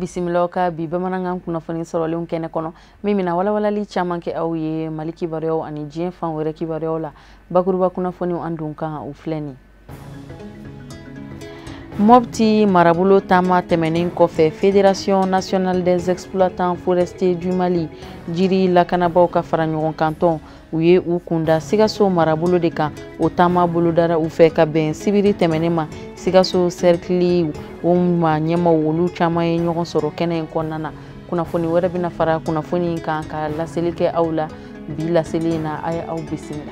Bisimila ka bi bamanankan kunnafoni sɔrɔlenw kɛnɛ kɔnɔ, min bɛna walawalali caman kɛ aw ye Mali kibaruyaw ani diɲɛ fan wɛrɛ kibaruyaw la. Bakuruba kunnafoniw an dun kan u filɛ nin. Mopti marabolo taama tɛmɛnen kɔfɛ, Fédération nationale des exploitants forestiers du Mali, jiri lakanabaaw ka fara ɲɔgɔn kan tɔn, u ye u kunda Sikaso marabolo de kan. O taama bolodara u fɛ ka bɛn sibiri tɛmɛnen ma. Sikaso cercle o maa ɲɛmaw, olu caman ye ɲɔgɔn sɔrɔ kɛnɛ in kɔnɔna na. Kunnafoni wɛrɛ bɛna fara kunnafoni in kan ka laseli kɛ aw la bi laseli in na. A ye aw bisimila.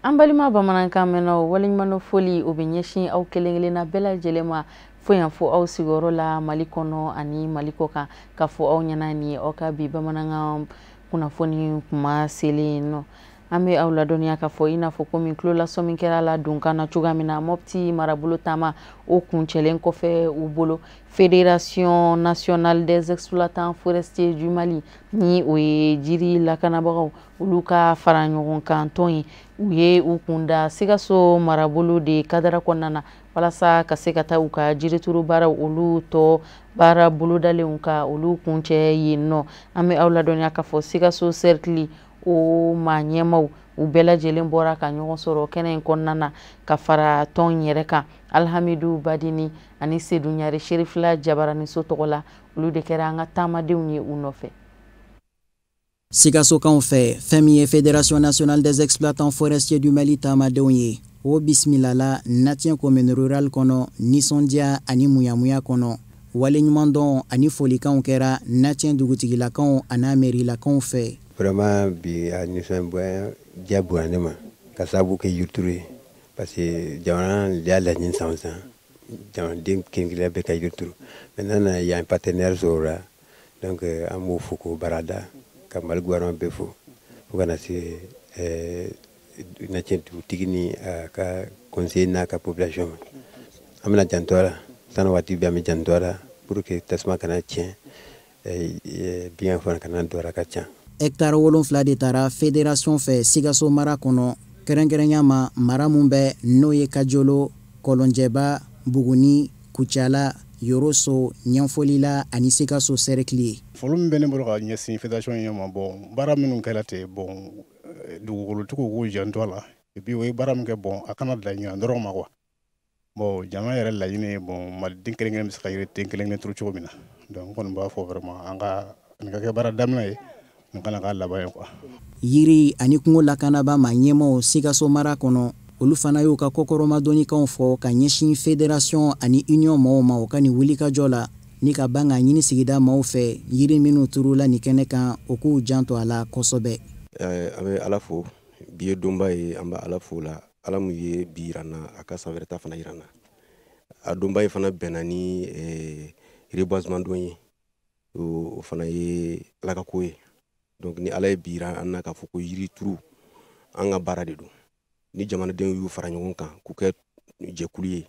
An balima bamanankan mɛnnaw, waleɲuman foli o bɛ ɲɛsin aw kelen kelenna bɛɛ lajɛlen ma fo yan fo aw sigiyɔrɔ la Mali kɔnɔ ani Mali kɔ kan, ka fɔ aw ɲɛna nin ye aw ka bi bamanankan kunnafoni kuma selen nɔ. An bɛ aw ladɔnniya k'a fɔ, i n'a fɔ komi tulo lasɔmi kɛra la donkan na cogoya min na, Mopti marabolo taama o kuncɛlen kɔfɛ u bolo, Fédération nationale des exploitants forestiers du Mali, ni o ye jiri lakanabagaw olu ka fara ɲɔgɔn kan tɔn ye, u ye u kunda Sikaso marabolo de kadara kɔnɔna na, walasa ka se ka taa u ka jirituru baaraw olu tɔ baara bolodalenw ka olu kuncɛ yen nɔ. An bɛ aw ladɔnniya k'a fɔ Sikaso cercle o maa ɲɛmaw u bɛɛ lajɛlen bɔra ka ɲɔgɔn sɔrɔ kɛnɛ in kɔnɔna na ka fara tɔn yɛrɛ kan. Alhamidu Badini ani Sedu Ɲare Serifila Jabaraniso tɔgɔ la, olu de kɛra an ka taamadenw ye u nɔfɛ. Sikasokanw fɛ, fɛn min ye Fédération nationale des exploitants forestiers du Mali taamadenw ye, o bisimilala Natien commune rurale kɔnɔ nisɔndiya ani muyamuya kɔnɔ. Waleɲumandɔn ani folikanw kɛra Natien dugutigilakaw an'a mairilakaw fɛ. Vraiment, bi a nisɔndiya bonya ne ma ka sababu kɛ yirituru ye, parce que jamana y'a laɲini san o san jamanaden kelen kelen bɛɛ ka yiri turu. Maintenant na yan partenaire sɔrɔ la, donc an b'o fo k'o barada ka Mali gouvernement bɛɛ fo, fo ka na se Natien dugutigi ni a ka conseiller n'a ka population ma. An bɛna janto a la sani waati bɛɛ, an bɛ janto a la pour que tasuma kana tiɲɛ, biɲɛ fana kana don a la ka ca. Hectare 7 de taara fédération fɛ Sikaso mara kɔnɔ, kɛrɛnkɛrɛnya ma mara mun bɛ n'o ye Kajolo, Kɔlɔnjɛba, Buguni, Kucala, Yoroso, Ɲɛnfolila ani Sikaso cercle ye. Foli min bɛ ne bolo ka ɲɛsin fédération ɲɛ ma, bon, baara minnu kɛra ten, bon, dugukolotigiw k'u janto a la. Et puis o ye baara min kɛ, bon, a kana dan ɲinan dɔrɔn ma quoi. Bon, jamana yɛrɛ laɲini ye, bon, maliden kelen kelen bɛ se ka yiriden kelen kelen turu cogo min na. Donc n kɔni b'a fɔ vraiment an ka nin ka kɛ baara daminɛ ye, nin kana k'a laban ye quoi. Yiri ani kungo lakanaba maa ɲɛmaw Sikaso mara kɔnɔ, olu fana y'u ka kɔkɔrɔmadonnikanw fɔ ka ɲɛsin fédération ani union maaw ma u ka nin wulikajɔ la, ni ka ban k'a ɲini sigida maaw fɛ yiri minnu turula nin kɛnɛ kan, u k'u janto a la kosɛbɛ. An bɛ Ala fo, bi ye donba ye, an bɛ Ala fo la, Ala mun ye bi yira n na, a ka san wɛrɛ ta fana yira n na. A donba in fana bɛnna ni reboisement don ye, o fana ye Ala ka ko ye. Donc ni Ala ye bi yira an na k'a fɔ ko yiri turu an ka baara de don, ni jamanadenw y'u fara ɲɔgɔn kan k'u kɛ jɛkulu ye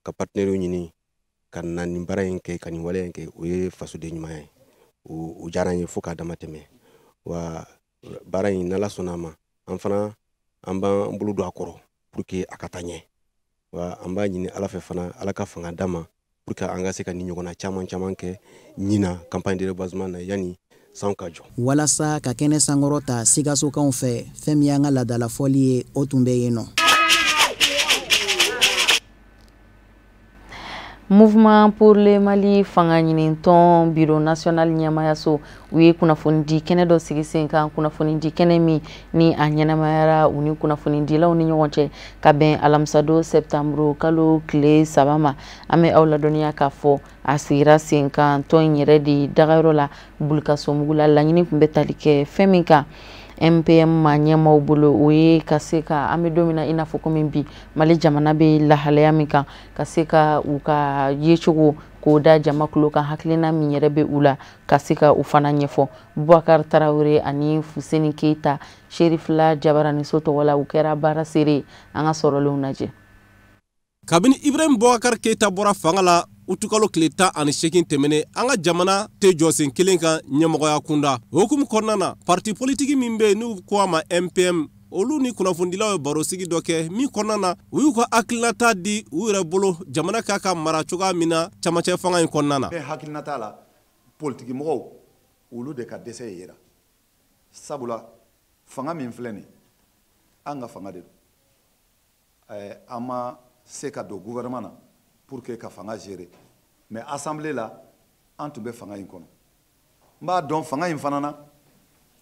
ka partenaires ɲini ka na nin baara in kɛ, ka nin waleya in kɛ, o ye fasoden ɲumanya ye. O diyara an ye fo k'a dama tɛmɛ. Wa baara in, n'Ala sɔnna a ma, an fana an b'an bolo don a kɔrɔ pour que a ka taa ɲɛ. Wa an b'a ɲini Ala fɛ fana, Ala ka fanga d'an ma pour que an ka se ka nin ɲɔgɔnna caman caman kɛ ɲinan campagne de reboisement na yanni san ka jɔ. Walasa ka kɛnɛ sankɔrɔ ta Sikasokanw fɛ, fɛn min y'an ka laadalafɔli ye, o tun bɛ yen nɔ. Mouvement pour le Mali fanga ɲinitɔn bureau national ɲɛmayaso, u ye kunnafoni di kɛnɛ dɔ sigi sen kan, kunnafoni di kɛnɛ min ni a ɲɛnamayara u ni kunnafonidilaw ni ɲɔgɔn cɛ ka bɛn alamisadon septembre kalo tile 3 ma. An bɛ aw ladɔnniya k'a fɔ a sigira sen kan tɔn in yɛrɛ de dagayɔrɔ la Bulikasomugu la. Laɲini tun bɛ tali kɛ fɛn min kan MPM maa ɲɛmaw bolo, o ye ka se ka, an bɛ don min na i n'a fɔ komi bi Mali jamana bɛ lahalaya min kan, ka se ka u ka yecogo k'o da jama kulo kan, hakilina min yɛrɛ bɛ u la ka se ka u fana ɲɛfɔ. Bubakari Tarawele ani Fuseni Keyita Serifila Jabaraniso tɔgɔ la, u kɛra baara seere. An ka sɔrɔlenw lajɛ. Kabini Ibrahim Boubacar Keita bɔra fanga la utukalo tile 18 tɛmɛnen, an ka jamana tɛ jɔsen kelen kan ɲɛmɔgɔya kunda. O hukumu kɔnɔna na, parti politique min bɛ yen n'u ko a ma MPM, Olu ni kunnafonidilaw ye barosigi dɔ kɛ min kɔnɔna na, u y'u ka hakilinata di u yɛrɛ bolo jamana k'a ka mara cogoya min na camancɛ fanga in kɔnɔna na. Ne hakilinata la, politiki mɔgɔw, olu de ka dɛsɛ yera, sabula fanga min filɛ nin, an ka fanga de don. An ma se ka don gouvernement na pour que ka fanga gérer, mais assemblée la, an tun bɛ fanga in kɔnɔ. N b'a dɔn fanga in fana na,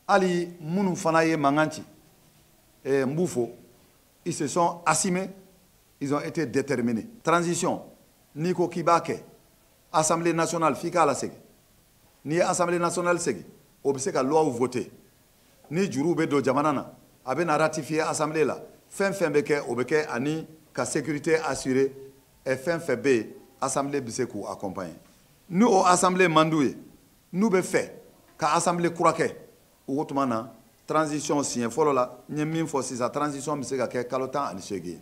hali minnu fana ye mankan ci, n b'u fo, ils se sont assumés, ils ont été déterminés. Transition, n'i ko k'i b'a kɛ, Assemblée nationale, f'i k'a lasegin. N'i ye Assemblée nationale segin, o bɛ se ka loi voter. Ni juruw bɛ don jamana na, a bɛ na ratifier assemblée la. Fɛn fɛn bɛ kɛ, o bɛ kɛ, ani ka sécurité assurer. Fɛn fɛn bɛ yen, assemblée bɛ se k'u accompagner. Ni o assemblée man d'u ye, n'u bɛ fɛ ka assemblée kura kɛ, o tuma na transition siɲɛ fɔlɔ la, n ye min fɔ sisan, transition bɛ se ka kɛ kalo 18 ye.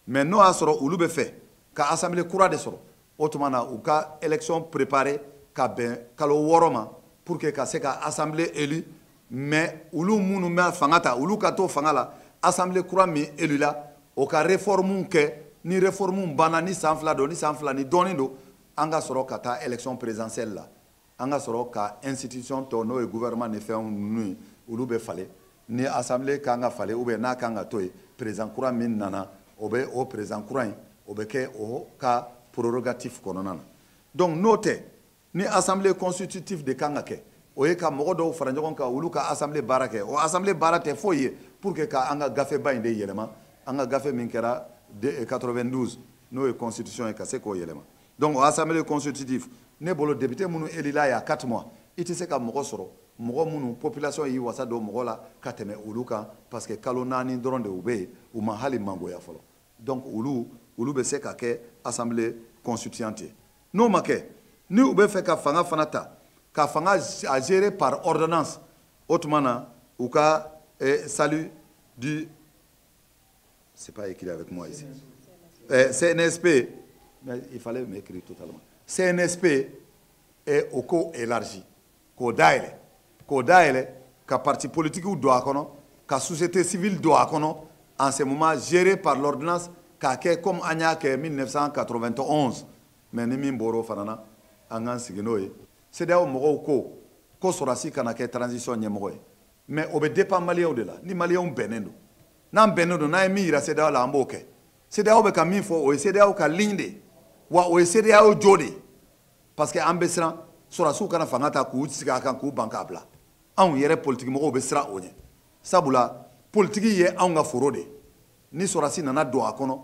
Mais n'o y'a sɔrɔ olu bɛ fɛ ka assemblée kura de sɔrɔ, o tuma na u ka élection préparer ka bɛn kalo 6 ma pour que ka se ka assemblée élu. Mais olu minnu bɛ fanga ta, olu ka to fanga la, assemblée kura min élu la, o ka réforme kɛ. Ni réforme banna, ni san 2 don, ni san 2 ni dɔɔnin don, an ka sɔrɔ ka taa élection présidentielle la. An ka sɔrɔ ka institution tɔ, n'o ye gouvernement ni fɛn ninnu ye, olu bɛ falen. Ni assemblée kan ka falen ou bien n'a kan ka to yen, président kura min nana, o bɛ o président kura in, o bɛ kɛ o ka prérogative kɔnɔna na. Donc n'o tɛ, ni assemblée constitutive de kan ka kɛ, o ye ka mɔgɔ dɔw fara ɲɔgɔn kan, olu ka assemblée baara kɛ. O assemblée baara tɛ foyi ye pour que ka an ka gafeba in de yɛlɛma, an ka gafe min kɛra 92, n'o ye constitution ye, ka se k'o yɛlɛma. Donc o assemblée constitutive, ne bolo, député minnu élila il y a 4 mois, i tɛ se ka mɔgɔ sɔrɔ, mɔgɔ minnu population y'i wasa don mɔgɔ la ka tɛmɛ olu kan, parce que kalo 4 dɔrɔn de u bɛ yen, u ma hali mangoya fɔlɔ. Donc olu bɛ se ka kɛ assemblée constituante ye. N'o ma kɛ, ni u bɛ fɛ ka fanga fana ta, ka fanga a gérer par ordonnance, o tuma na u ka salut du, c'est pas écrit avec moi ici, CNSP, mais il fallait m'écrire totalement CNSP, o ko élargi, k'o dayɛlɛ ka parti politique don a kɔnɔ, ka société civile don a kɔnɔ, en ce moment géré par l'ordonnance, k'a kɛ comme an y'a kɛ 1991. Mais ni min bɔra o fana na, an k'an sigi n'o ye. CEDEAO mɔgɔw ko sɔrɔdasi kana kɛ transition ɲɛmɔgɔ ye, mais o bɛ dépend maliyɛnw de la. Ni maliyɛnw bɛnnen don, n'an bɛnnen don, n'an ye min yira CEDEAO la, an b'o kɛ. CEDEAO bɛ ka min fɔ, o ye CEDEAO ka ligne de ye, wa o ye CEDEAO jo de ye, parce que an bɛ siran sɔrɔdasiw kana fanga ta k'u sigi a kan k'u ban k'a bila. Anw yɛrɛ politiki mɔgɔw bɛ siran o ɲɛ, sabula politiki ye anw ka foro de ye. Ni sɔrɔdasi nana don a kɔnɔ,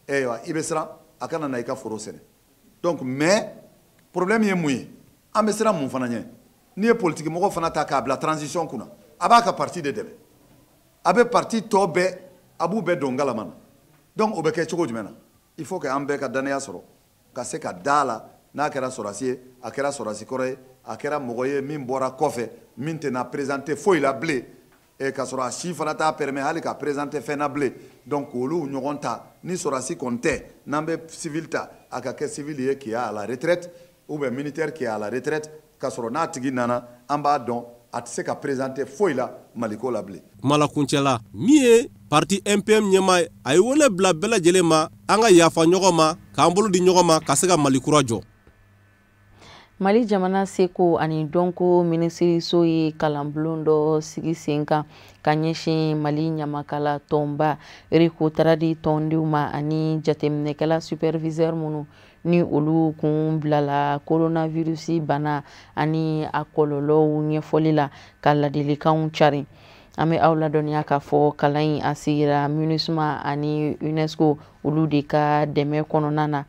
ayiwa, i bɛ siran a kana na i ka foro sɛnɛ. Donc mais problème ye mun ye? An bɛ siran mun fana ɲɛ? N'i ye politiki mɔgɔ fana ta k'a bila transition kunna, a b'a ka parti de dɛmɛ, a bɛ parti tɔ bɛɛ, a b'u bɛɛ don galama na. Donc o bɛ kɛ cogo jumɛn na? Il faut que an bɛɛ ka danaya sɔrɔ ka se ka da la. N'a kɛra sɔrɔdasi ye, a kɛra sɔrɔdasi kɔrɔ ye, a kɛra mɔgɔ ye min bɔra kɔfɛ, min tɛna présenter foyi la bilen, k'a sɔrɔ a si fana t'a permet hali ka présenter fɛn na bilen. Donc olu ɲɔgɔn ta, ni sɔrɔdasi kɔni tɛ, n'an bɛ civil ta, a ka kɛ civil ye qui est à la retraite ou bien militaire qui est à la retraite, k'a sɔrɔ n'a tigi nana, an b'a dɔn a tɛ se ka présenter foyi la Maliko la bilen. Kumalakuncɛ la, min ye parti MPM ɲɛmaa ye, a ye wele bila bɛɛ lajɛlen ma, an ka yafa ɲɔgɔn ma, k'an bolo di ɲɔgɔn ma, ka se ka Mali kura jɔ. Mali jamana seko ani dɔnko minisiriso ye kalanbulon dɔ sigi sen kan ka ɲɛsin Mali ɲamakala tɔnba RECOTRAD tɔndenw ma, ani jateminɛkɛla superviseur minnu ni olu kun bilala coronavirus bana ani a kɔlɔlɔw ɲɛfɔli la, ka ladilikanw cari. An bɛ aw ladɔnniya k'a fɔ kalan in a sigira MINUSMA ani UNESCO, olu de ka dɛmɛ kɔnɔna na.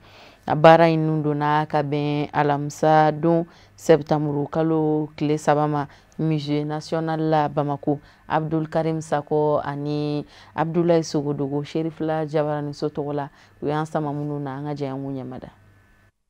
A baara in nun donna ka bɛn alamisa don sɛptanburu kalo tile 3 ma, Musée national la Bamako. Abdul Karim Sako ani Abdulayi Sogodogo, Serifila Jabaraniso tɔgɔ la, u y'an sama minnu na, an ka jɛ an k'u ɲɛmada.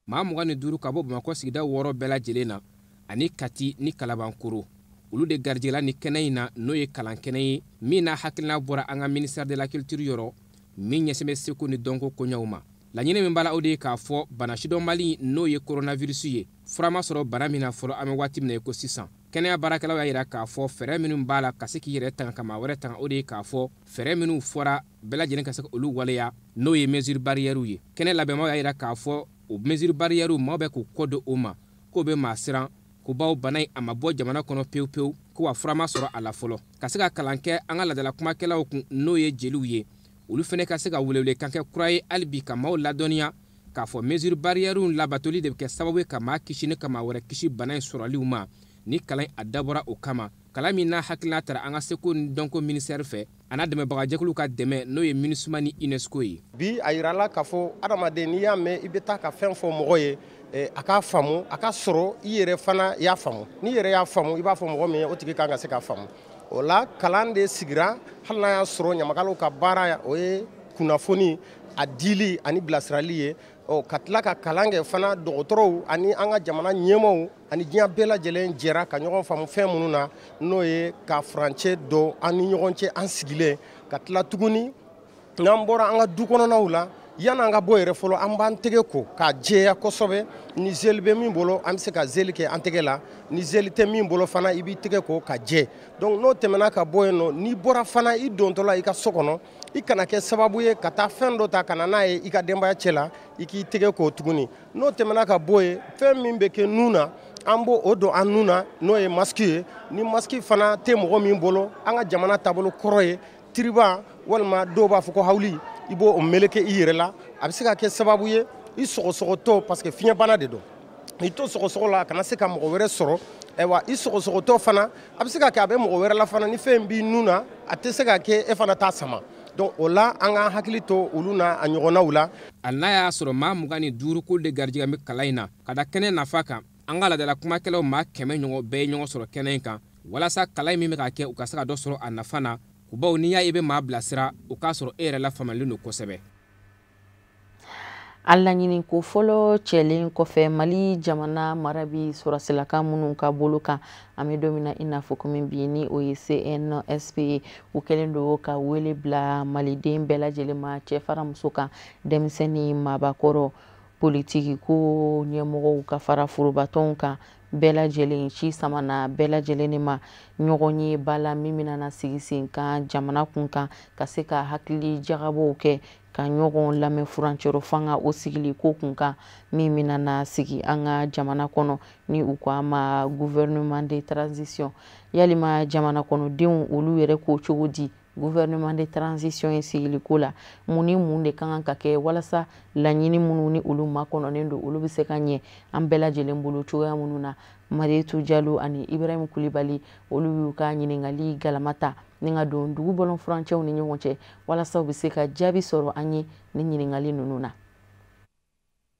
Maa 25 ka bɔ Bamakɔ sigida 6 bɛɛ lajɛlen na, ani Kati ni Kalabankoro, olu de garijɛla ni kɛnɛ in na, n'o ye kalan kɛnɛ ye min n'a hakilina bɔra an ka ministère de la culture yɔrɔ, min ɲɛsin bɛ seko ni dɔnko koɲɛw ma. Laɲini min b'a la, o de ye k'a fɔ bana sidɔnbali, n'o ye coronavirus ye, fura ma sɔrɔ bana min na fɔlɔ, an bɛ waati min na i ko sisan. Kɛnɛ Kɛnɛya baarakɛlaw y'a yira k'a fɔ fɛɛrɛ minnu b'a la ka se k'i yɛrɛ tanga ka maa wɛrɛ tanga, o de ye k'a fɔ fɛɛrɛ minnu fɔra bɛɛ lajɛlen ka se ka olu waleya, n'o ye mesure barrière ye. Kɛnɛ labɛnbaw y'a yira k'a fɔ o mesure barrière maaw bɛ k'u kɔ don o ma, k'o bɛ maa siran ko bawo bana in a ma bɔ jamana kɔnɔ pewu pewu, ko wa fura ma sɔrɔ a la fɔlɔ. Ka se ka kalan kɛ an ka laadala kumakɛlaw kun, n'o ye jeliw ye, olu fɛnɛ ka se ka welewelekan kɛ kura ye hali bi ka maaw ladɔnniya k'a fɔ mesure barrière labatoli de bɛ kɛ sababu ye ka maa kisi ni ka maa wɛrɛ kisi bana in sɔrɔliw ma. Ni kalan a dabɔra o kama, kalan min n'a hakilina tara an ka seko ni dɔnko ministère fɛ, a n'a dɛmɛbagajɛkuluw ka dɛmɛ, n'o ye MINUSMA ni UNESCO ye. Bi a yirala k'a fɔ adamaden, n'i y'a mɛn i bɛ taa ka fɛn fɔ mɔgɔ ye, a k'a faamu, a ka sɔrɔ i yɛrɛ fana y'a faamu. N'i yɛrɛ y'a faamu, i b'a fɔ mɔgɔ min ye, o tigi kan ka se k'a faamu. O la kalan de sigira, hali n'a y'a sɔrɔ ɲamakalaw ka baara o ye kunnafoni a dili ani bilasirali ye. Ɔ ka tila ka kalan kɛ fana, dɔgɔtɔrɔw ani an ka jamana ɲɛmaaw ani diɲɛ bɛɛ lajɛlen jɛra ka ɲɔgɔn faamu fɛn minnu na, n'o ye ka furancɛ don an ni ɲɔgɔn cɛ an sigilen, ka tila tuguni n'an bɔra an ka du kɔnɔnaw la, yan'an ka bɔ yɛrɛ fɔlɔ, an b'an tɛgɛ ko k'a jɛya kosɛbɛ. Ni zeli bɛ min bolo, an bɛ se ka zeli kɛ an tɛgɛ la, ni zeli tɛ min bolo fana, i b'i tɛgɛ ko ka jɛ. Donc n'o tɛmɛna ka bɔ yen nɔ, n'i bɔra fana i dontɔ la i ka so kɔnɔ, i kana kɛ sababu ye ka taa fɛn dɔ ta ka na n'a ye i ka denbaya cɛ la, i k'i tɛgɛ ko tuguni. N'o tɛmɛna ka bɔ yen, fɛn min bɛ kɛ nun na, an b'o o don an nun na, n'o ye masque ye. Ni masque fana tɛ mɔgɔ min bolo, an ka jamana taabolo kɔrɔ ye tiriba walima dɔw b'a fɔ ko hawuli, i b'o o meleke i yɛrɛ la. A bɛ se ka kɛ sababu ye i sɔgɔsɔgɔtɔ, parce que fiɲɛbana de don, i to sɔgɔsɔgɔ la a kana se ka mɔgɔ wɛrɛ sɔrɔ. Ayiwa, i sɔgɔsɔgɔtɔ fana a bɛ se ka kɛ a bɛ mɔgɔ wɛrɛ la fana, ni fɛn b'i nun na a tɛ se ka kɛ e fana t'a sama. Donc o la an k'an hakili to olu n'a a ɲɔgɔnnaw la. Hali n'a y'a sɔrɔ maa 25 ko de garijɛgɛ bɛ kalan in na, ka da kɛnɛ nafa kan, an ka laadala kumakɛlaw maa 100 ɲɔgɔn bɛɛ ye ɲɔgɔn sɔrɔ kɛnɛ in kan, walasa kalan in min bɛ ka kɛ, u ka se ka dɔ sɔrɔ a nafa na. Ko bawo n'i y'a ye i bɛ maa bilasira, o k'a sɔrɔ e yɛrɛ lafaamuyalen don kosɛbɛ. A laɲini ko fɔlɔ cɛlen kɔfɛ, Mali jamana mara bi sɔrɔsilaka minnu ka bolo kan, an bɛ don min na i n'a fɔ komi bi, ni o ye CNSP ye, u kɛlen don ka wele bila maliden bɛɛ lajɛlen ma, cɛ fara muso kan, denmisɛnnin maabakɔrɔ, politiki ko ɲɛmɔgɔw ka fara forobatɔnw kan, bɛɛ lajɛlen ci samana bɛɛ lajɛlen de ma ɲɔgɔn ye ba la min bɛna na sigi sen kan jamana kun kan, ka se ka hakili jagabɔw kɛ, ka ɲɔgɔn lamɛn furancɛrɔ fanga o sigili ko kun kan min bɛna na sigi an ka jamana kɔnɔ, ni u ko a ma gouvernement de transition. Yalima jamana kɔnɔdenw olu yɛrɛ ko cogo di gouvernement de transition ye sigili ko la? Mun ni mun de ka kan ka kɛ walasa laɲini minnu ni olu makɔnɔnen don, olu bɛ se ka ɲɛ an bɛɛ lajɛlen bolo cogoya minnu na? Marietou Diallo ani Ibrahim Kulibali olu y'u ka ɲininkali galama ta ni ka don dugu bɔlɔn furancɛw ni ɲɔgɔn cɛ, walasa u bɛ se ka jaabi sɔrɔ an ye ni ɲininkali ninnu na.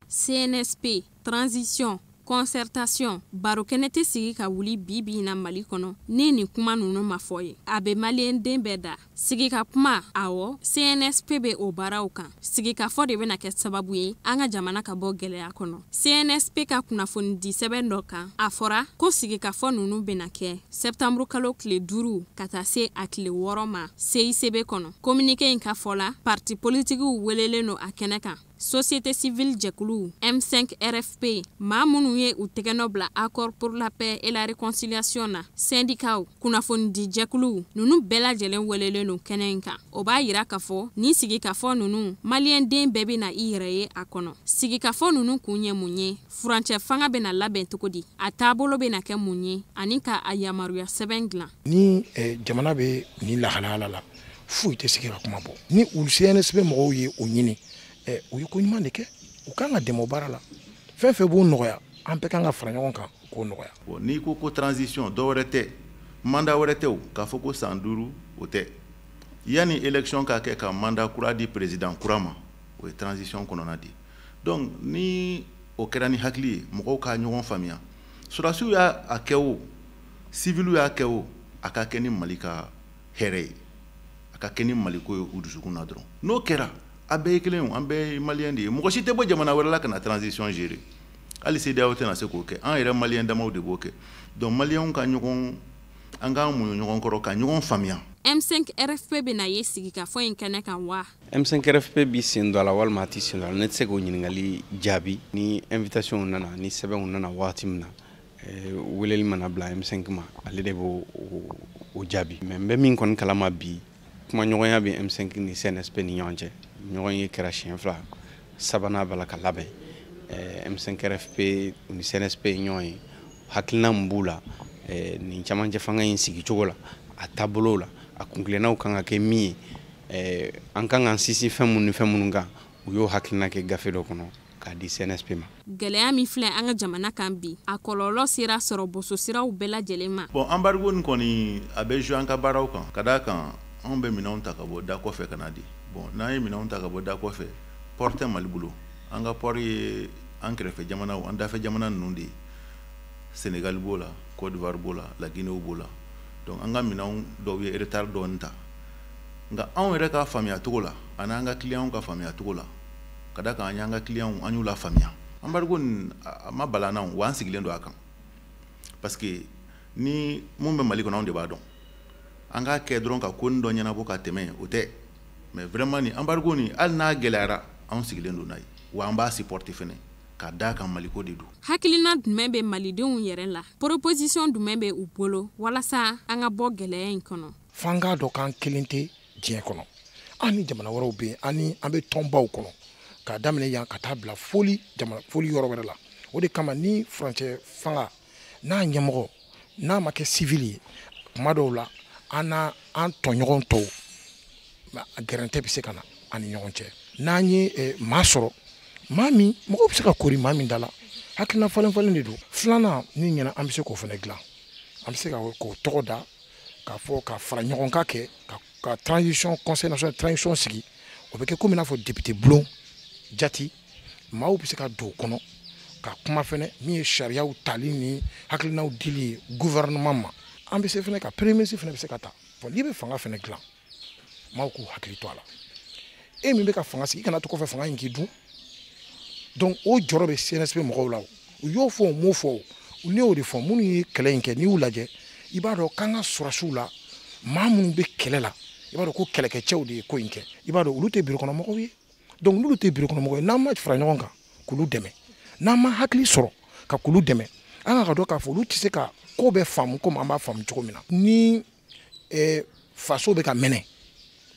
CNSP, transition, concertation, baro kɛnɛ tɛ sigi ka wuli bi bi in na Mali kɔnɔ ni nin kuma ninnu ma fɔ ye. A bɛ maliyɛn den bɛɛ da. Sigi ka kuma, awɔ, CNSP bɛ o baaraw kan. Sigikafɔ de bɛna kɛ sababu ye an ka jamana ka bɔ gɛlɛya kɔnɔ. CNSP ka kunnafoni di sɛbɛn dɔ kan, a fɔra ko sigikafɔ ninnu bɛna kɛ sɛptanburu kalo tile 5 ka taa se a tile 6 ma CICB kɔnɔ. Communiqué in ka fɔ la, parti politikiw welelen don a kɛnɛ kan. Société civile jɛkuluw, M5 RFP, maa minnu ye u tɛgɛnɔ bila accord pour la paix et la réconciliation na, syndicats, kunnafonidi jɛkuluw, ninnu bɛɛ lajɛlen welelen don kɛnɛ in kan. O b'a yira k'a fɔ nin sigikafɔ ninnu, maliyɛn den bɛɛ bɛna i yɛrɛ ye a kɔnɔ. Sigikafɔ ninnu kun ye mun ye? Furancɛ fanga bɛna labɛn cogo di? A taabolo bɛna kɛ mun ye? Ani ka a yamaruya sɛbɛn dilan. Ni jamana bɛ nin lahalaya la, foyi tɛ sigi ka kuma bɔ. Ni u CNSP mɔgɔw ye o ɲini, u ye ko ɲuman de kɛ, u kan ka dɛmɛ o baara la. Fɛn fɛn b'o nɔgɔya, an bɛɛ kan ka fara ɲɔgɔn kan k'o nɔgɔya. N'i ko ko transition, dɔ wɛrɛ tɛ, mandat wɛrɛ tɛ o, k'a fɔ ko san 5 o tɛ. Yanni élection ka kɛ ka mandat kura di président kura ma, o ye transition kɔnɔna de ye. Donc ni o kɛra ni hakili ye, mɔgɔw ka ɲɔgɔn faamuya. Sɔrɔdasiw y'a kɛ o, civiliw y'a kɛ o, a ka kɛ ni Mali ka hɛrɛ ye, a ka kɛ ni Maliko ye u dusukun na dɔrɔn. N'o kɛra, a bɛɛ ye kelen ye, an bɛɛ ye maliyɛn de ye. Mɔgɔ si tɛ bɔ jamana wɛrɛ la ka na transition gérer. Hali CEDEAO tɛna se k'o kɛ, an yɛrɛ maliyɛn damaw de b'o kɛ. Donc maliyɛnw ka ɲɔgɔn, an k'an muɲu ɲɔgɔn kɔrɔ ka ɲɔgɔn faamuya. M5 RFP bɛna ye sigikafɔ in kɛnɛ kan wa? M5 RFP b'i sen don a la walima a t'i sen don a la, ne tɛ se k'o ɲininkali jaabi. Ni invitation nana, ni sɛbɛnw nana waati min na, Weleli mana bila M5 ma, ale de b'o o jaabi. Mais n bɛ min kɔni kalama bi, kumaɲɔgɔnya bɛ M5 ni CNSP ni ɲɔgɔn cɛ. Ɲɔgɔn ye kɛra siɲɛ fila, sabanan b'a la ka labɛn. M5 RFP ni CNSP ye ɲɔgɔn ye, hakilina min b'u la nin camancɛ fanga in sigicogo la, a taabolo la, a kuntilennaw kan ka kɛ min ye, an kan k'an sinsin fɛn minnu ni fɛn minnu kan, u y'o hakilina kɛ gafe dɔ kɔnɔ k'a di CNSP ma. Gɛlɛya min filɛ an ka jamana kan bi, a kɔlɔlɔ sera sɔrɔ bososiraw bɛɛ lajɛlen ma. Bon, embargo nin kɔni a bɛ jouer an ka baaraw kan, ka d'a kan anw bɛ minɛnw ta ka bɔ da kɔfɛ ka na di. Bon, n'an ye minɛnw ta ka bɔ da kɔfɛ, port tɛ Mali bolo. An ka port ye an kɛrɛfɛ jamanaw, an dafɛ jamana ninnu de ye. Sénégal b'o la, Côte d'Ivoire b'o la, la Guinée b'o la. Donc an ka minɛnw dɔw ye retard dɔɔni ta. Nka anw yɛrɛ ka faamuya cogo la, ani an ka clients ka faamuya cogo la, ka d'a kan an y'an ka clients an y'u la faamuya. Embargo nin a ma bala an na, wa an sigilen don a kan. Parce que ni mun bɛ Mali kɔnɔ, anw de b'a dɔn. An k'a kɛ dɔrɔn ka ko nin dɔ ɲɛnabɔ ka tɛmɛ, o tɛ. Mais vraiment nin embargo nin, hali n'a gɛlɛyara, anw sigilen don n'a ye. Wa an b'a supporter fɛnɛ, ka d'a kan Maliko de don. Hakilina jumɛn bɛ malidenw yɛrɛ la? Proposition jumɛn bɛ u bolo walasa an ka bɔ gɛlɛya in kɔnɔ? F'an k'a dɔn k'an kelen tɛ diɲɛ kɔnɔ. An ni jamana wɛrɛw bɛ yen, an ni an bɛ tɔnbaw kɔnɔ, k'a daminɛ yan ka taa bila foli jamana foli yɔrɔ wɛrɛ la. O de kama ni furancɛ fanga n'a ɲɛmɔgɔ n'a ma kɛ civil ye, kuma dɔw la an n'a an tɔɲɔgɔn tɔw gɛrɛntɛ bɛ se ka na an ni ɲɔgɔn cɛ. N'an ye maa sɔrɔ, maa min mɔgɔw bɛ se ka kori maa min da la, hakilina falen falen de don. Filanan ni ɲɛna, an bɛ se k'o fana dilan, an bɛ se ka k'o tɔgɔ da k'a fɔ ka fara ɲɔgɔn kan kɛ ka transition, conseil national transition sigi. O bɛ kɛ komi i n'a fɔ député bulon jati, maaw bɛ se ka don o kɔnɔ ka kuma fɛnɛ min ye sariyaw tali ni hakilinaw dili ye gouvernement ma. An bɛ se fɛnɛ ka premier ministre fɛnɛ bɛ se ka ta. Bon, n'i bɛ fanga fɛnɛ dilan, maaw k'u hakili to a la. E min bɛ ka fanga sigi, i kana to kɔfɛ fanga in k'i dun. Donc o jɔrɔ bɛ CNSP mɔgɔw la. U y'o fɔ, u m'o fɔ, ne y'o de fɔ. Minnu ye kɛlɛ in kɛ, n'i y'u lajɛ, i b'a dɔn k'an ka sɔrɔsiw la, maa minnu bɛ kɛlɛ la, i b'a dɔn ko kɛlɛkɛcɛw de ye ko in kɛ. I b'a dɔn olu tɛ biro kɔnɔ mɔgɔw ye. Donc n'olu tɛ biro kɔnɔ mɔgɔw ye, n'an ma fara ɲɔgɔn kan k'olu dɛmɛ, n'an ma hakili sɔrɔ ka k'olu dɛmɛ, an ka dɔn k'a fɔ olu tɛ se ka ko bɛɛ faamu komi an b'a faamu cogo min na. Ni faso bɛ ka mɛnɛ,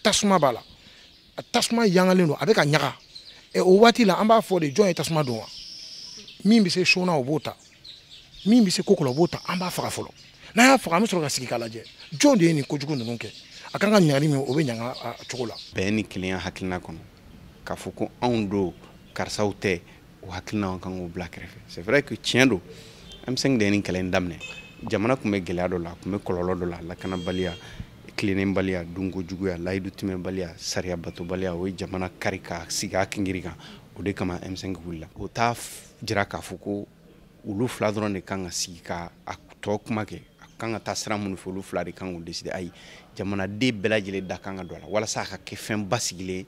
tasuma b'a la, tasuma yangalen don, a bɛ ka ɲaga. O waati la an b'a fɔ de, jɔn ye tasuma don wa? Min bɛ se sona o b'o ta, min bɛ se koko la o b'o ta, an b'a faga fɔlɔ. N'an y'a faga, an bɛ sɔrɔ ka sigi k'a lajɛ jɔn de ye nin kojugu ninnu kɛ, a kan ka ɲagali min, o bɛ ɲaga a cogo la. Bɛn ni kelenya hakilina kɔnɔ, k'a fɔ ko anw don karisaw tɛ, o hakilina kan k'o bila kɛrɛfɛ. C'est vrai que tiɲɛ don, M5 de ye nin kɛlɛ in daminɛ. Jamana tun bɛ gɛlɛya dɔ la, a tun bɛ kɔlɔlɔ dɔ la, lakanabaliya, tilennenbaliya, dunkojuguya, layidu tɛmɛbaliya, sariya batobaliya, o ye jamana kari ka sigi a kinkiri kan. O de kama M5 wulila. O t'a jira k'a fɔ ko olu fila dɔrɔn de kan ka sigi ka a tɔ kuma kɛ, a kan ka taa sira minnu fɛ, olu fila de kan k'o décider. Ayi, jamanaden bɛɛ lajɛlen da kan ka don a la walasa a ka kɛ fɛn basigilen,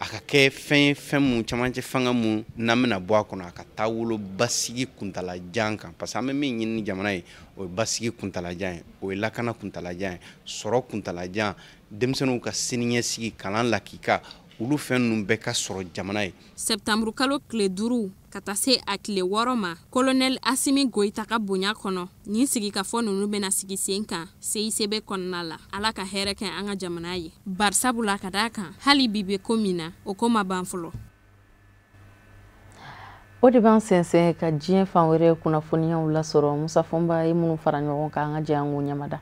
a ka kɛ fɛn ye, fɛn mun camancɛ fanga mun n'an bɛna bɔ a kɔnɔ, a ka taa wolo basigi kuntalajan kan. Parce que an bɛ min ɲini ni jamana ye, o ye basigi kuntalajan ye, o ye lakana kuntalajan ye, sɔrɔ kuntalajan, denmisɛnninw ka siniɲɛsigi, kalan lakika, olu fɛn ninnu bɛɛ ka sɔrɔ jamana ye. Septembre kalo tile 5 ka taa se a tile 6 ma, colonel Assimi Goïta ka bonya kɔnɔ, nin sigikafɔ ninnu bɛna sigi sen kan CICB kɔnɔna la. Ala ka hɛrɛ kɛ an ka jamana ye. Barisabula ka d'a kan, hali bi bɛ ko min na, o ko ma ban fɔlɔ. O de b'an sɛnsɛn ka diɲɛ fan wɛrɛ kunnafoniyaw lasɔrɔ. Musa Fɔnba ye minnu fara ɲɔgɔn kan, an ka jɛ an k'o ɲɛmada.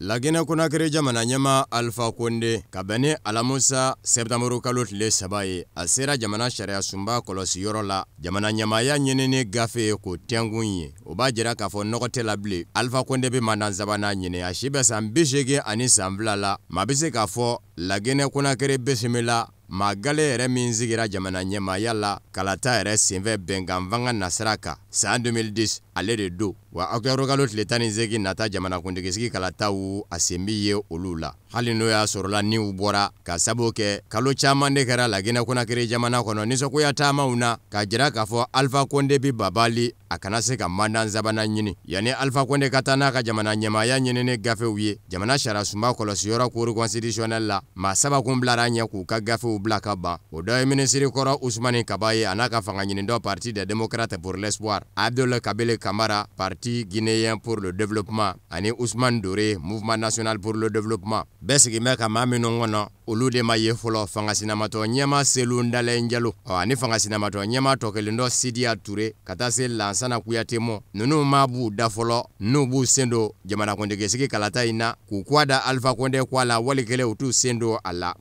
Laginɛ Konakiri jamana ɲɛmaa Alpha Condé ka bɛn ni Alamusa sɛtanburu kalo tile 3 ye, a sera jamana sariya sunba kɔlɔsiyɔrɔ la jamana ɲɛmaaya ɲinini gafe ye k'o tɛnkun ye. O b'a jira k'a fɔ nɔgɔ tɛ la bilen. Alpha Condé bɛ mandat sabanan ɲini, a si bɛ san 82 la. Maa bɛ se k'a fɔ Laginɛ Konakiri bisimila maa gale yɛrɛ min sigira jamana ɲɛmaaya la kalata yɛrɛ senfɛ bɛnkan fanga nasira kan san 2010. ale de don. Wa ɔkutɔburukalo tile 18 nata jamanakuntigisigi kalataw a sen bi ye olu la, hali n'o y'a sɔrɔla niw bɔra ka sabu kɛ kalo caman de kɛra Laginɛ Konakiri jamana kɔnɔ nisɔngoya taamaw na k'a jira k'a fɔ Alpha Condé bi babali a kana se ka mandat sabanan ɲini. Yanni Alpha Condé ka taa n'a ka jamana ɲɛmaaya ɲinini gafew ye jamana sariyasunba kɔlɔsiyɔrɔ cour constitutionnelle la, maa saba kun bilara ɲɛ k'u ka gafew bila ka ban. O dɔ ye minisiri kɔrɔ Ousmane Kaba ye, a n'a ka fanga ɲinitɔ Parti des démocrates pour l'espoir, Abdoul Kabele Kamara, Parti guinéen pour le développement, ani Ousmane Doré, Mouvement national pour le développement. Bɛɛ sigin bɛ ka maa minnu kɔnɔ, olu de ma ye fɔlɔ: fanga sinamatɔ ɲɛma Selu Ndalen Jalo, ɔ ani fanga sinamatɔ ɲɛma tɔ kelen dɔ Sidiya Ture, ka taa se Lansana Kuyate mɔ. Ninnu ma b'u da fɔlɔ n'u b'u sen don jamanakuntigisigi kalata in na k'u kwa da Alpha Condé kwa la, wali kelen u t'u sen don a la.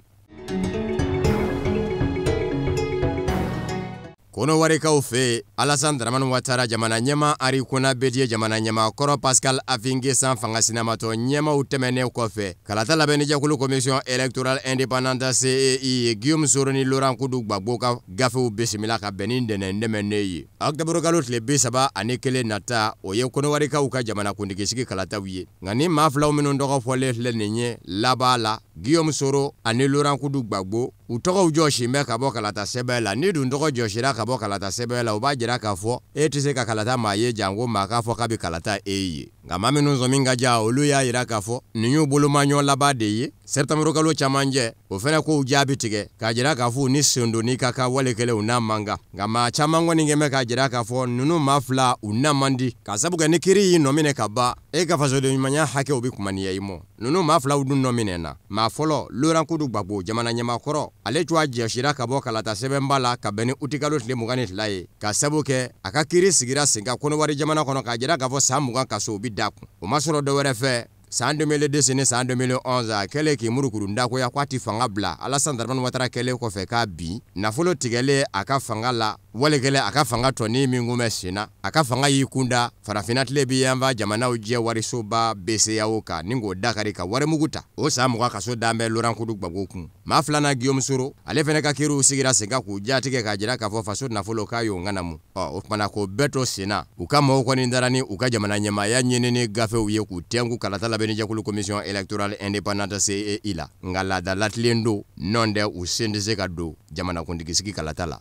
Kɔnɔwarikaw fɛ yen, Alassane Dramane Ouattara, jamana ɲɛma Henri Konan Bédié, jamana ɲɛma kɔrɔ Pascal Affi N'Guessan, fanga sinamatɔ ɲɛmaw tɛmɛnen kɔfɛ, kalata labɛnnijɛkulu commission électorale indépendante CEI ye Guillaume Soro ni Laurent Koudou Gbagbo ka gafew bisimila ka bɛn ni ntɛnɛn tɛmɛnen ye. Ɔkutɔburukalo tile 31 nata, o ye Kɔnɔwarikaw ka jamanakuntigisigi kalataw ye. Nka ni maa filaw minnu tɔgɔ fɔlen filɛ nin ye laban la, Guillaume Soro ani Laurent Koudou Gbagbo, u tɔgɔw jɔsi bɛ ka bɔ kalata sɛbɛn la. Ni dun tɔgɔ jɔsira ka bɔ kalata sɛbɛn la, o b'a jira k'a fɔ e tɛ se ka kalata maa ye, janko maa k'a fɔ k'a bɛ kalata e ye. Nka maa minnu sɔmi ka ja, olu y'a jira k'a fɔ nin y'u bolomaɲɔ laban de ye. Sɛtanburukalo camancɛ, o fana kow jaabi tigɛ k'a jira k'a fɔ u ni sendonni ka kan wale kelen u n'a man kan. Nka maa caman kɔni kɛn bɛ k'a jira k'a fɔ ninnu maa fila u n'a man di, ka sabu kɛ ni kiiri y'i nɔ minɛ ka ban, e ka fasoden ɲumanya hakɛw bɛ kumaniya i mɔ. Ninnu maa filaw dun nɔ minɛ na. Maa fɔlɔ, Laurent Koudou Gbagbo, jamana ɲɛmaa kɔrɔ, ale tun jɔsira ka bɔ kalata sɛbɛnba la ka bɛn ni utikalo tile 22 ye, ka sabu kɛ a ka kiiri sigira sen kan Kɔnɔwari jamana kɔnɔ k'a jira k'a fɔ san 20 kaso o bɛ da kun. O ma sɔrɔ dɔwɛrɛ fɛ, san 2010 ni san 2011, a kɛlen k'i murukuru ndakoya k'a ti fanga bila, Alassane Dramane Ouattara kɛlen kɔfɛ k'a bin, nafolo tigɛlen a ka fanga la, wale kɛlen a ka fanga tɔni min kun bɛ sen na, a ka fanga y'i kunda farafinna tile bi yanfa jamanaw jɛ warisoba BCEAO kan ni k'o dakari ka warimugu ta. O san 20 kaso dan bɛ Laurent Koudou Gbagbo kun. Maa filanan Guillaume Soro, ale fana ka kiiriw sigira sen kan k'u jatigɛ k'a jira k'a fɔ faso nafolo k'a y'o ŋanamu. Ɔ o kumana k'o bɛɛ to sen na, u ka mɔgɔw kɔni dara ni u ka jamana ɲɛmaaya ɲinini gafew ye k'u tɛnku kalata labɛnnijɛkulu commission électorale indépendante CEI la. Nka laada latilen don, nɔn tɛ u sen tɛ se ka don jamanakuntigisigi kalata la.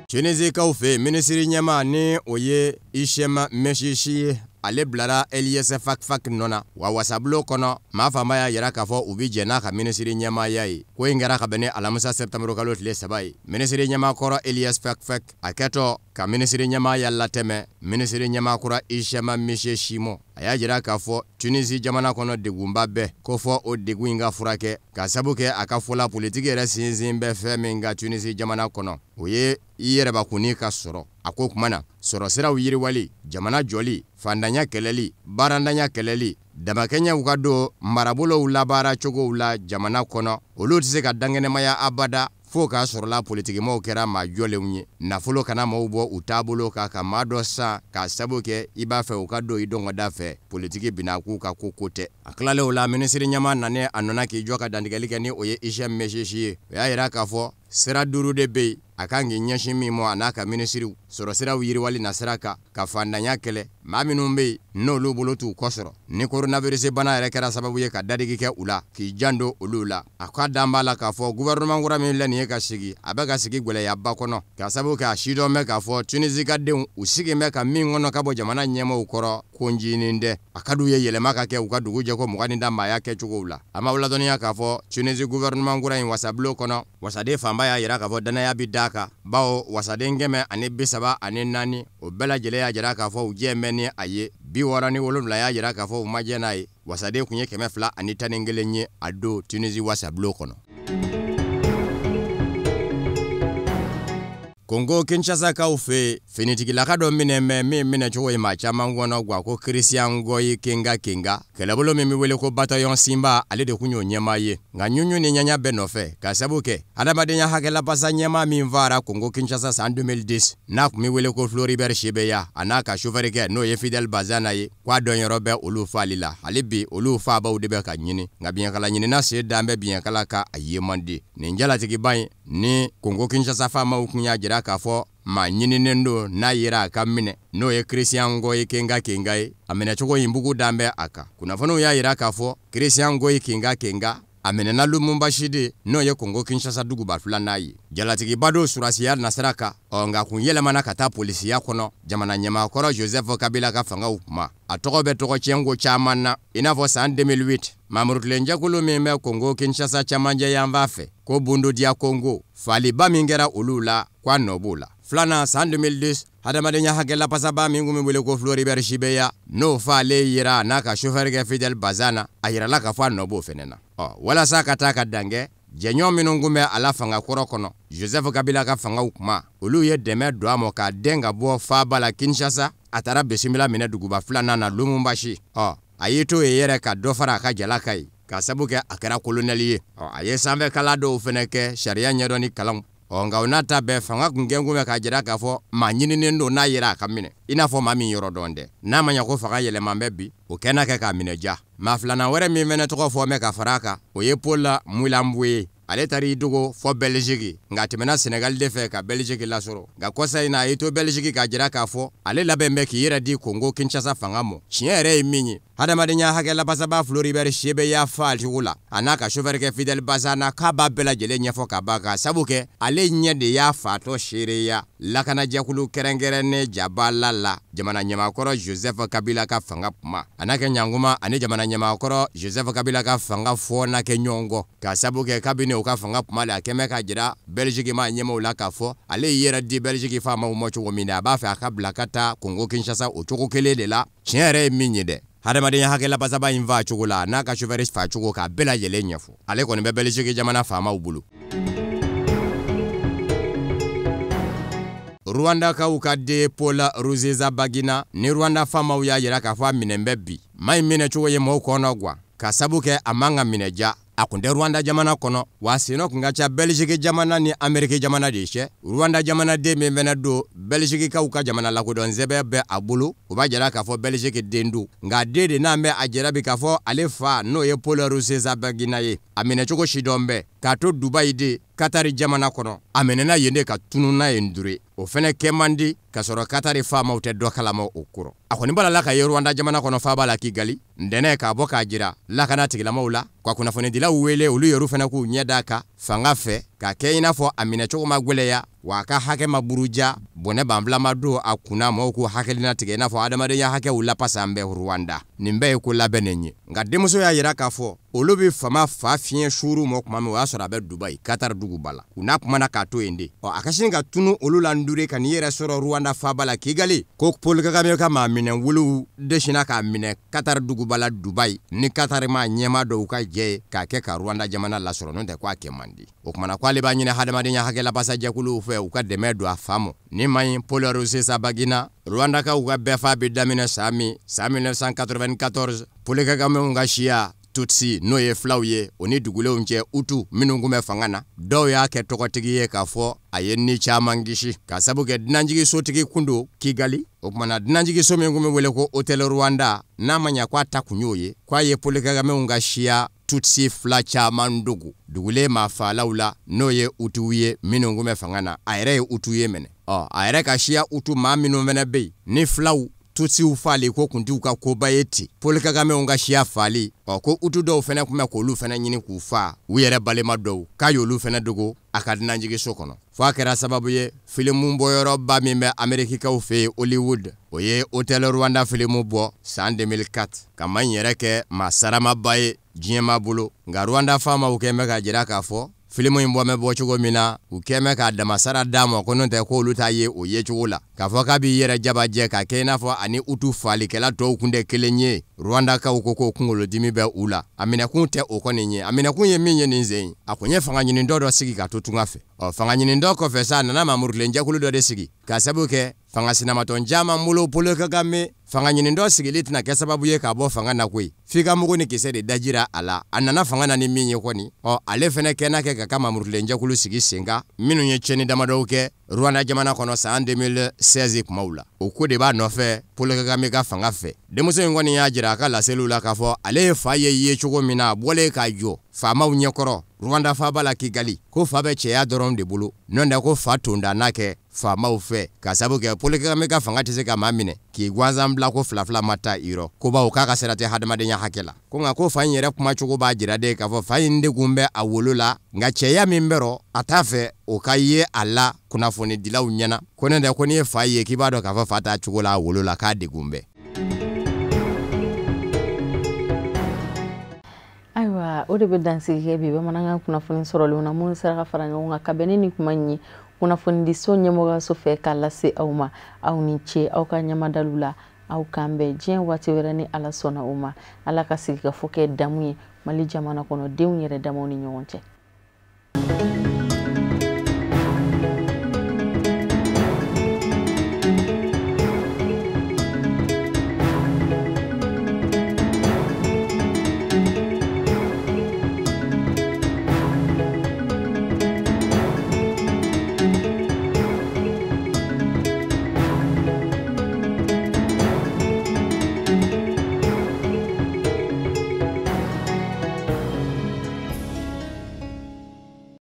Tunisikaw fɛ yen, minisiri ɲɛmaa ni o ye Hichem Mechichi ye, ale bilara Elias Fakfak nɔ na. Wa wasabulon kɔnɔ, maa faama y'a jira k'a fɔ u bɛ jɛn n'a ka minisiri ɲɛmaaya ye. Ko in kɛra ka bɛn ni alamisa sɛtanburukalo tile 3 ye. Minisiri ɲɛmaa kɔrɔ Elias Fakfak a kɛtɔ ka minisiri ɲɛmaaya latɛmɛ minisiri ɲɛmaa kura Hichem Mechichi mɔ, a y'a jira k'a fɔ Tunisi jamana kɔnɔ degunba bɛɛ ko fɔ o degun in ka furakɛ, ka sabu kɛ a ka fɔla politiki yɛrɛ sinsin bɛ fɛn min kan Tunisi jamana kɔnɔ, o ye i yɛrɛbakunni ka sɔrɔ. A ko kuma na, sɔrɔsiraw yiriwali, jamana jɔli, fantanya kɛlɛli, baarantanya kɛlɛli, damakɛɲɛw ka don marabolow labaara cogow la jamana kɔnɔ, olu tɛ se ka dankɛnɛmaya abada fo k'a sɔrɔla politikimɔgɔw kɛra maa jɔlenw ye. Nafolo kana maaw bɔ u taabolo kan ka maa dɔ san k'a sabu kɛ i b'a fɛ u ka don i dɔngɔda fɛ, politiki bina k'u ka ko tɛ. A tilalen o la, minisiri ɲɛmaa nanen a nana k'i jɔ ka dantigɛli kɛ ni o ye Hichem Mechichi ye. O y'a jira k'a fɔ sira 5 de bɛ yen a kan k'i ɲɛsin min ma a n'a ka minisiriw, sɔrɔsiraw yiriwali nasira kan, ka fantanya kɛlɛ, maa minnu bɛ yen n'olu bolo t'u kɔ sɔrɔ ni coronavirus bana yɛrɛ kɛra sababu ye ka dadigi kɛ u la, k'i janto olu la. A ka dan b'a la k'a fɔ gouvernement kura min filɛ nin ye ka sigi, a bɛ ka sigi gɛlɛyaba kɔnɔ, ka sababu kɛ a sidɔn bɛ k'a fɔ Tunisi ka denw u sigi bɛ ka min kɔnɔ ka bɔ jamana ɲɛmaaw kɔrɔ, ko ncinin tɛ. A ka d'u ye yɛlɛma ka kɛ u ka dugu jɛ ko 20 maaya kɛcogow la. A ma ladɔnniya k'a fɔ Tunisi gouvernement kura in wasabulon kɔnɔ, wasaden fanba y'a jira k'a fɔ danaya bɛ d'a kan, bawo wasaden 134 o bɛɛ lajɛlen y'a jira k'a fɔ u jɛ bɛ ni a ye, 67 y'a jira k'a fɔ u ma jɛ n'a ye. Wasaden kun ye 211 ye a don Tunisi wasabulon kɔnɔ. Kongo Kinshasakaw fɛ yen, finitigilaka dɔ minɛ mɛ min minɛcogo ye maa caman kɔnɔ gwa ko Christian Ngoyi Kenga Kenga, kɛlɛbolo min bɛ wele ko bataillon Simba, ale de kun y'o ɲɛmaa ye. Nka ɲuɲu ni ɲaɲa bɛɛ nɔfɛ, ka sabu kɛ adamadenya hakɛlabasa ɲɛmaa min faara Kongo Kinshasa san 2010, n'a kun bɛ wele ko Floribert Chebeya, a n'a ka sofɛrikɛ n'o ye Fidel Bazana ye, k'a dɔnyɔrɔ bɛ olu faali la. Hali bi olu faabaw de bɛ ka ɲini, nka biɲɛkala ɲinina sen dan bɛ biɲɛkala ka a ye man di. Nin jalatigiba in ni Kongo Kinshasa faamaw kun y'a jira jira k'a fɔ maa ɲininen don n'a yera a ka minɛ, n'o ye Christian Ngoyi Kenga Kenga ye. A minɛcogo in bugu dan bɛ a kan. Kunnafoniw y'a jira k'a fɔ Christian Ngoyi Kenga Kenga a minɛna Lumumbashi de, n'o ye Kongo Kinshasa duguba filanan ye. Jalatigiba don surasiya nasira kan, ɔ nka kun yɛlɛmana ka taa polisiya kɔnɔ jamana ɲɛmaakɔrɔ Joseph Kabila ka fangaw kuma. A tɔgɔ bɛ tɔgɔ tiɲɛko caman na, i n'a fɔ san 2008 mamurukilenjɛkulu min bɛ Kongo Kinshasa camancɛ yanfan fɛ ko Bundodiya Kongo, faliba min kɛra olu la k'a nɔ b'o la. Filanan, san 2010 hadamadenya hakɛ lapasaba min kun bɛ wele ko Floribert Chebeya, n'o faalen yera n'a ka chauffeur kɛ Fidel Bazana, a yirala k'a fɔ a nɔ b'o fɛnɛ na. Ɔ walasa ka taa ka dankɛ jɛɲɔgɔn minnu kun bɛ a la fanga kɔrɔ kɔnɔ Joseph Kabila ka fangaw kuma, olu ye dɛmɛ don a ma k'a den ka bɔ faaba la Kinshasa. A taara bisimila minɛ duguba filanan na Lumumbashi. Ɔ a y'i to yen yɛrɛ ka dɔ fara a ka jala kan ye, k'a sabu kɛ a kɛra kolonɛli ye. Ɔ a ye sanfɛ kalan dɔw fɛnɛ kɛ, sariya ɲɛdɔnni kalanw. Ɔ nka o n'a ta bɛɛ, fanga kun kɛn kun bɛ k'a jira k'a fɔ maa ɲininen don n'a yera a ka minɛ, i n'a fɔ maa min yɔrɔ dɔn tɛ. N'a ma ɲɛ ko fanga yɛlɛman bɛ bi, o kɛ n'a kɛ k'a minɛ ja. Maa filanan wɛrɛ min fɛnɛ tɔgɔ fɔ mɛ ka fara a kan, o ye Paul Mwilambwe ye. Ale taara i dogo fɔ Belgique, nka a tɛmɛna Senegal de fɛ ka Belgique lasɔrɔ. Nka kɔsa in na, a y'i to Belgique k'a jira k'a fɔ ale labɛn bɛ k'i yɛrɛ di Kongo Kinshasa fanga ma. Tiɲɛ yɛrɛ ye min ye, hadamadenya hakɛ lapasaba Floribert Chebeya fa cogo la, a n'a ka chauffeur kɛ Fidel Bazana, k'a b'a bɛɛ lajɛlen ɲɛfɔ ka ban, k'a sabu kɛ ale ɲɛ de y'a fatɔ seereya lakanajɛkulu kɛrɛnkɛrɛnnen jabala la jamana ɲɛmaakɔrɔ Joseph Kabila ka fanga kuma. A n'a kɛ ɲankuma ani jamana ɲɛmaakɔrɔ Joseph Kabila ka fanga fɔ n'a kɛ ɲɔgɔn kɔ, k'a sabu kɛ kabini u ka fanga kuma la, a kɛmɛ k'a jira Belgique maa ɲɛmaaw la k'a fɔ ale y'i yɛrɛ di Belgique faamaw ma cogo min na, a b'a fɛ a ka bila ka taa Kongo Kinshasa o cogo kelen de la. Tiɲɛ yɛrɛ ye min ye dɛ, hadamadenya hakɛ lapasaba in fa cogo la, n'a ka chauffeur fa cogo, k'a bɛɛ lajɛlen ɲɛfɔ. Ale kɔni bɛ Belgique jamana faamaw bolo. Rwandakaw ka den Paul Rusesabagina ni Rwanda faamaw y'a jira k'a fɔ a minɛn bɛ bi. Maa in minɛ cogo ye mɔgɔw kɔnɔ gan, ka sabu kɛ a man ka minɛ ja. A kun tɛ Rwanda jamana kɔnɔ, wa senɔ kun ka ca Belgique jamana ni Amérique jamana de cɛ. Rwanda jamanaden min fɛnɛ don, Belgiquekaw ka jamana lakodɔn sɛbɛn bɛ a bolo, o b'a jira k'a fɔ Belgique den don. Nka den de n'an bɛ a jira bi k'a fɔ ale fa n'o ye Paul Rusesabagina ye, a minɛcogo si dɔn bɛ k'a to Dubayi de Katari jamana kɔnɔ. A minɛna yen de ka tunun n'a ye ndure. O fɛnɛ kɛ man di k'a sɔrɔ Katari faamaw tɛ dɔ kalama o kɔrɔ. A kɔni balala ka ye Rwanda jamana kɔnɔ faaba la Kigali ntɛnɛn, k'a bɔ k'a jira lakana tigilamaw la, ka kunnafonidilaw wele, olu yɛrɛ fɛnɛ k'u ɲɛ d'a kan fanga fɛ, k'a kɛ i n'a fɔ a minɛcogo ma gwɛlɛya, wa a ka hakɛ ma buruja, bɔnɛ banfila ma don a kunna, mɔgɔw k'u hakilina tigɛ i n'a fɔ adamadenya hakɛw lapasa an bɛ Rwanda. Nin bɛɛ ye ko labɛnnen ye. Nka denmuso y'a jira k'a fɔ olu bɛ fama fa fiɲɛ suuru mɔ tuma min, o y'a sɔrɔ a bɛ Dubayi Katari duguba la. U n'a kumana k'a to yen de. Ɔ a ka sin ka tunu olu la ndure ka n'i yɛrɛ sɔrɔ Rwanda faaba la Kigali, ko Paul Kagame ka maa minɛ wuluw de sinna k'a minɛ Katari duguba la Dubayi ni Katari maa ɲɛmaa dɔw ka jɛ ye k'a kɛ ka Rwanda jamana lasɔrɔ, n'o tɛ k'a kɛ man di. O kumana k'ale b'a ɲini hadamadenya hakɛ lapasajɛkuluw fɛ u ka dɛmɛ don a fa ma. Ni maa in Paul Rusesabagina, Rwandakaw ka bɛɛ fa bɛ daminɛ san min, san 1994, Paul Kagame ka siya Tutsi n'o ye filaw ye, o ni dugulenw cɛ Hutu minnu kun bɛ fanga na, dɔw y'a kɛ tɔgɔtigi ye k'a fɔ a ye ni caman kisi, k'a sabu kɛ dunanjiginso kun don Kigali. O kumana dunanjiginso min kun bɛ wele ko Hotel Rwanda, n'a ma ɲɛ k'a ta kun y'o ye, k'a ye Paul Kagame ka siya Tutsi fila caman dogo dugulen maa faalaw la, n'o ye Hutuw ye minnu kun bɛ fanga na. A yɛrɛ ye Hutu ye minɛ. Ɔ a yɛrɛ ka siya Hutu maa minnu fɛnɛ bɛ yen ni filaw Tutsiw faali ko kun t'u ka koba ye ten, Paul Kagame ka siya faali, ɔ ko Hutu dɔw fɛnɛ kun bɛ k'olu fɛnɛ ɲini k'u fa u yɛrɛ balima dɔw, k'a y'olu fɛnɛ dogo a ka dunanjiginso kɔnɔ. Fo a kɛra sababu ye filimu bɔyɔrɔba min bɛ Amerikikaw fɛ yen Hollywood, o ye Hotel Rwanda filimu bɔ san 2004, ka maa in yɛrɛ kɛ maa saramaba ye diɲɛmaa bolo. Nka Rwanda faamaw kɛn bɛ k'a jira k'a fɔ filimu in bɔ bɛ bɔ cogo min na, u kɛn bɛ k'a damasara d'a ma, ko n'o tɛ k'olu t'a ye o ye cogo la, k'a fɔ k'a b'i yɛrɛ jabajɛ k'a kɛ i n'a fɔ ani Hutu faalikɛla tɔw kun tɛ kelen ye. Rwandakaw ko ko kunkolodimi bɛ u la. A minɛkun tɛ o kɔni ye. A minɛkun ye min ye nin sen in, a kun ye fanga ɲinitɔ dɔ sigi ka to tunga fɛ. Ɔ fanga ɲinitɔ kɔfɛ sa, a nana mamurukilenjɛkulu dɔ de sigi, k'a sabu kɛ fanga sinamatɔn caman bolo Paul Kagame fanga ɲinitɔ sigili tɛna kɛ sababu ye k'a bɔ fanga na koyi, f'i ka mugu ni kisɛ de dajira a la. A nana fanga na ni min ye kɔni, ɔ ale fɛnɛ kɛ n'a kɛ ka ka mamurukilenjɛkulu sigi sen kan, minnu ye tiɲɛni damadɔw kɛ Rwanda jamana kɔnɔ san 2016 kumaw la. O ko de b'a nɔfɛ. Paul Kagame ka fanga fɛ. Denmuso in kɔni y'a jira a ka laseliw la k'a fɔ ale ye fa ye ye cogo min na, a bɔlen k'a jɔ faamaw ɲɛkɔrɔ Rwanda faaba la Kigali, ko fa bɛ cɛya dɔrɔn de bolo, n'o tɛ ko fa tondanna kɛ faamaw fɛ, ka sabu kɛ Paul Kagame ka fanga tɛ se ka maa minɛ k'i gansan bila ko fila fila ma ta i rɔ, ko bawo k'a ka sira tɛ hadamadenya hakɛ la. Ko nka ko fa in yɛrɛ kumacogo b'a jira de k'a fɔ fa in degun bɛ a wolo la, nka cɛya min bɛ rɔ a t'a fɛ o ka ye a la kunnafonidilaw ɲɛna, ko n'o tɛ ko n'i ye fa ye k'i b'a dɔn k'a fɔ fa t'a cogo la a wolo la, k'a degun bɛ. Ayiwa, o de bɛ dansigi kɛ bi bamanankan kunnafoni sɔrɔlenw na minnu sera ka fara ɲɔgɔn kan ka bɛn ni nin kuma in ye kunnafonidiso ɲɛmɔgɔyaso fɛ k'a lase aw ma. Aw ni ce aw ka ɲɛmadaliw la. Aw k'an bɛn diɲɛ waati wɛrɛ ni Ala sɔnna o ma. Ala ka sigikafɔ kɛ damu ye Mali jamana kɔnɔ denw yɛrɛ damaw ni ɲɔgɔn cɛ.